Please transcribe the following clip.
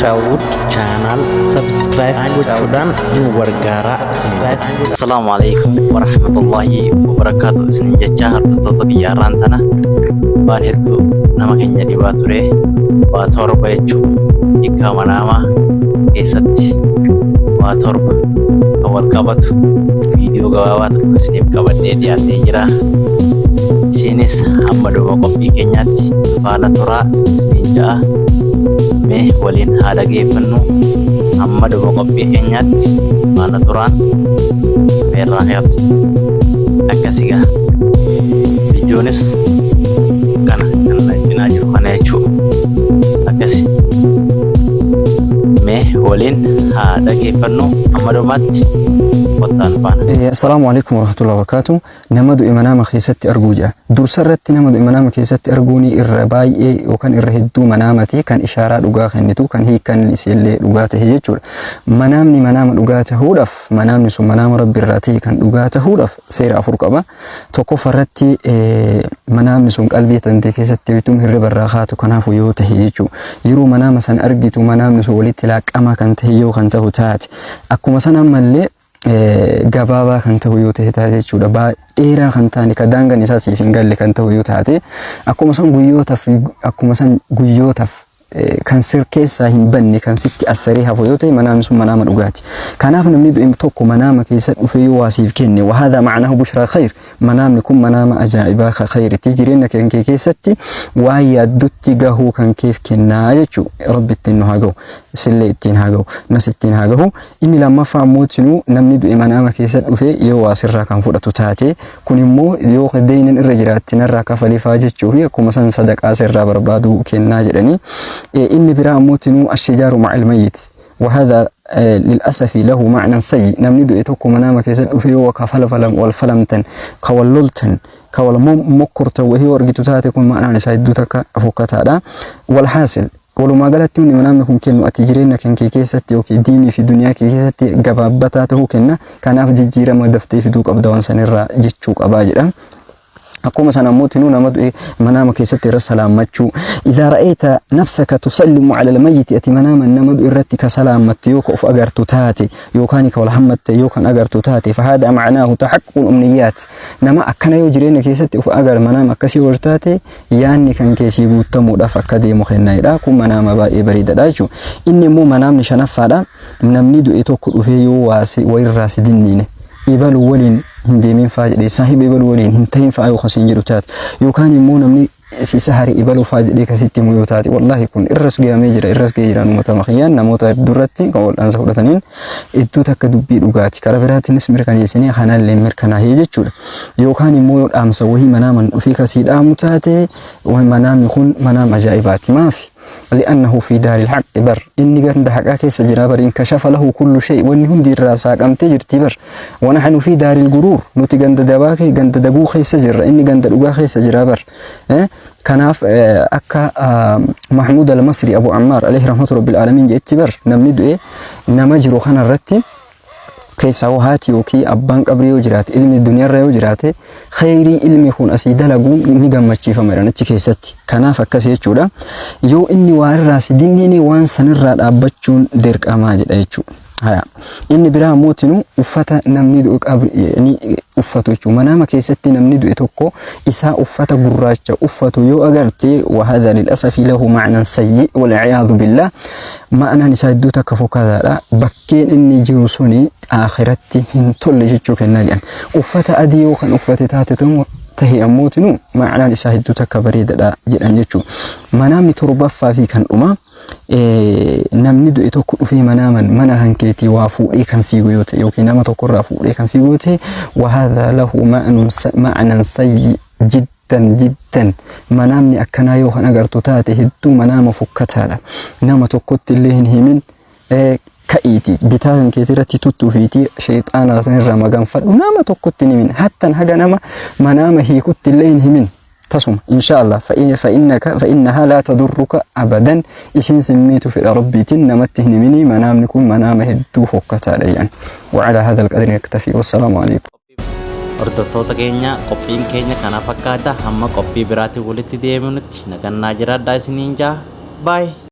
Aancaawud channel subscribe gochuudhaan nu gargaaraa isiniin. Assalaamu alaikum warahmatullahi wabarakaatu isinin jecha hordoftoota kiyyaarraan tana waan hedduu nama keenya dhibaa ture waa torba jechuu hiikkaa manaamaa keessatti waa torba kan wal qabatu viidiyoo gabaabaa tokko isiniif qabadhee dhiyaatee jira. Isinis hamma dhuma qophii keenyaatti faana turaa isiniin ja'a. Mee waliin haa dhageeffannu hamma dhuma qophii keenyaatti faana turaan afeerraa keeti. Akkasi gaa. Viidiyoonis kana kan na cinaa jiru kana jechuudha. Akkasi. Mee waliin haa dhageeffannu hamma dhumaatti kottaan faana. Assalaamu alaikum warahmatullahi wabarakatuh. Nama du'e manaama keessatti arguu jedha. Dursa irratti nama du'e manaama keessatti arguun irra baay'ee yookaan irra hedduu manaamati kan ishaaraa dhugaa kennitu kan hiikkan isiillee dhugaa ta'e jechuudha. Manaamni manaama dhugaa ta'uudhaaf manaamni sun manaama rabbi irraa ta'e kan dhugaa ta'uudhaaf seera afur qaba. Tokkoffaa irratti manaamni sun qalbii tantee keessatti bitum hirriba irraa kaatu kanaafuu yoo ta'e jechuudha. Yeroo manaama san argitu manaamni sun walitti laaqamaa kan ta'e yoo kan ta'u taate. Akkuma san ammallee gabaabaa kan ta'u yoo ta'e taate jechuudha. Dheeraa kan taane ka daangaan isaa siif hin galle kan ta'u yoo taate akkuma san guyyootaaf akkuma san guyyootaaf kan sir keessaa hin banne kan sitti assaree hafu yoo ta'e manaamni sun manaama dhugaati. Kanaaf namni du'e tokko manaama keessa dhufee yoo waa siif kenne وهذا معناه بشرى خير manaamni kun manaama ajaa'ibaa ka khayritti jireenya kan kee keessatti waan yaaddutti gahuu kan keef kennaa jechuu. Rabbi ittiin nu haa gahu, isillee ittiin haa gahu, nas ittiin haa gahu. Inni lammaffaa immoo tinuu namni du'e manaama keessa dhufee yoo waa sirraa kan fudhatu taate kun immoo yoo deynin irra jiraatti narraa kafalifaa jechuu fi akkuma san sadaqaa sirraa barbaadu kennaa jedhanii. Inni biraa immoo tinuu الشجار مع الميت وهذا للأسف له معنى سيء. Namni du'e tokko manaama keessa dhufe yoo ka falfalam wal falamtan ka wal loltan ka wal mokkortan wahii yoo argitu taate kun ma'anaan isaa hedduu takka fokkataadha. والحاصل walumaa galatti wanni manaamni kun kennu ati jireenya kan kee keessatti yookiin diinii fi duniyaa kee keessatti gabaabbataa ta'uu kenna. Kanaaf jijjiirama daftee fiduu qabda waan sanirraa jechuu qabaa jedha. Akkuma sana ammoo tinuu nama du'e manaama keessatti irra salaammachuu. إذا رأيت نفسك تسلم على الميت ati manaama nama du'e irratti ka salaammattu yoo ka of agartu taate yookaan ka wal hammatte yoo kan agartu taate فهذا معناه تحقق الأمنيات. Nama akkana yoo jireenya keessatti of agar manaama akkasii yoo taate yaanni kan keessii guutamuudhaaf akka deemu kennaidha. Kun manaama baay'ee bareedaadha jechuudha. Inni immoo manaamni shanaffaadha. Namni du'e tokko dhufee yoo waasi wayirraa si dinniine ibaluu waliin hin deemin faa jedhee saahiba ibaluu waliin hin ta'in faa yoo kasiin jedhu taate yookaan immoo namni isa hari ibaluu faa jedhee kasitti himu yoo taate wallaahi kun irras gahamee jira, irras gahee jira. Uummata makiyyaan namoota hedduu irratti kan wal'aansa fudhataniin iddoo takka dubbii dhugaati karaa biraatiinis mirkaneessinee kanallee mirkanaa'ee jechuudha. Yookaan immoo yoo dhaamsa wahii manaaman dhufee kasii dhaamu taate manaamni kun manaam ajaa'ibaati. Maafi? لأنه في دار الحق بر إني ganda haqaa keessa jira bar. انكشف له كل شيء wanni hundi irraa saaqamtee jirti bar. ونحن في دار الغرور nuti ganda dabaa ganda daguu keessa jirra, inni ganda dhugaa keessa jira bar. Kanaaf akka Mahmuud al-Masri Abu Ammaar عليه رحمة رب العالمين jetti bar namni du'e nama jiru kanarratti keessaa haati yookiin abbaan qabrii yoo jiraate ilmi duniyaarra yoo jiraate khayrii ilmi kun asii dalaguun ni gammachiifama jedhan achi keessatti. Kanaaf akkas jechuudha. Yoo inni waa irraa si dinniine waan sanirraa dhaabbachuun dirqamaa jedha jechuudha. Haya. Inni biraa mootinuu uffata namni du'e ni uffatu jechuudha. Manaama keessatti namni du'e tokko isaa uffata gurraacha uffatu yoo agarte وهذا للأسف له معنى سيء والعياذ بالله. Ma'anaan isaa iddoo takka fokkataadha. Bakkeen inni jiru suni akhiratti hin tolle jechuu kennaa jedhan. Uffata adii yoo kan uffate taate tahe ammootinuu ma'anaan isaa hedduu takka bareedaadha jedhan jechuudha. Manaamni torbaffaa fi kan dhumaa namni du'e tokko dhufee manaaman mana kan keetii waa fuudhee kan fiigu yoo ta'e yookiin nama tokkorraa fuudhee kan fiigu yoo ta'e وهذا له معنى سيء جدا جدا. Manaamni akkanaa yoo kan agartu taate hedduu manaama fokkataadha. Nama tokkotti illee hin himin, ka'iiti bitaa kan keetii irratti tuttuufiiti sheexaana sanirraa maganfadhu. Nama tokkotti hin himin, hattan haga nama manaama hiikutti illee hin himin tasuma إن شاء الله فإنك فإنها لا تضرك أبدا. Isin simmiitu fedha rabbiitiin namatti hin himini. Manaamni kun manaama hedduu fokkataadha jedhan. وعلى هذا القدر نكتفي والسلام عليكم. Hordoftoota keenya, qophiin keenya kana fakkaata. Hamma qophii biraatiin walitti deebinutti nagannaa jiraadhaa isiniin jaa. Baay'ee.